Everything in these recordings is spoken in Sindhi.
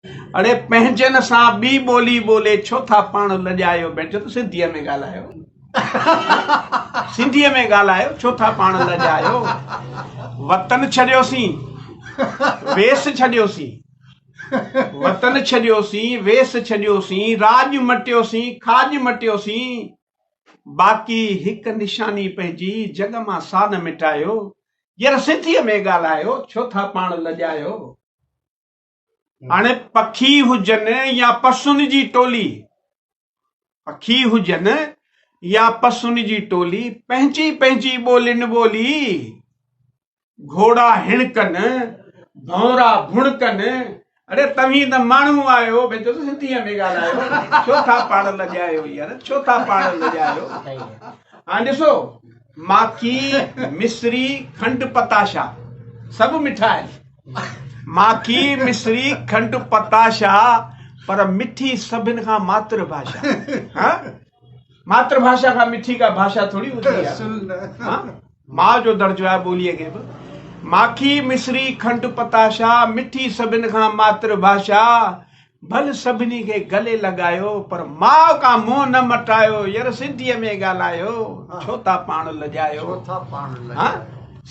اڙي پنهنجن سان ٻي ٻولي ٻولي ڇو ٿا پاڻ لڄايو ڀينچو ته سنڌيء ۾ ڳالهايو سنڌيء ۾ ڳالهايو ڇو ٿا پاڻ لڄايو وطن ڇڏيوسين ويس ڇڏيوسين وطن ڇڏيوسين ويس ڇڏيوسين راڄ مٽيوسين کاڄ مٽيوسين باقي هڪ نشاني پنهنجي جڳ مان سا نه مٽايو ير سنڌيء ۾ ڳالهايو ڇو ٿا پاڻ لڄايو. هاڻي پکي هجن يا پسن جي ٽولي، پکي هجن يا پسن جي ٽولي، پنهنجي پنهنجي ٻولين ٻولي، گهوڙا هڻڪن، ڀونرا ڀڻڪن، اڙي توهين ته ماڻهو آهيو، ڀيچو ته سنڌيء ۾ ڳالهايو، ڇو ٿا پاڻ لڄايو يار، ڇو ٿا پاڻ لڄايو. هاڻي ڏسو، ماکي، مصري، کنڊ پتاشا سڀ مٺا آهن. ماکي، مصري، کنڊ پتاشا پر مٺي سڀن کان ماتر ڀاشا. ها ماتر ڀاشا کان مٺي ڪا ڀاشا ٿوري هوندي آهي. ها ماء جو درجو آهي ٻوليء کي به. ماکي، مصري، کنڊ پتاشا مٺي سڀن کان ماتر ڀاشا. ڀل سڀني کي گلي لڳايو پر ماء کان منهن نه مٽايو ير سنڌيء ۾ ڳالهايو ڇو ٿا پاڻ لڄايو ها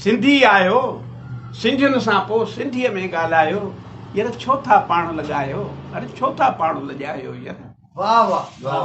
سنڌي آهيو سنڌين سان پو سنڌيء ۾ ڳالهايو ير ڇو ٿا پاڻ لڳايو اري ڇو ٿا پاڻ لڄايو ير. واھ واھ.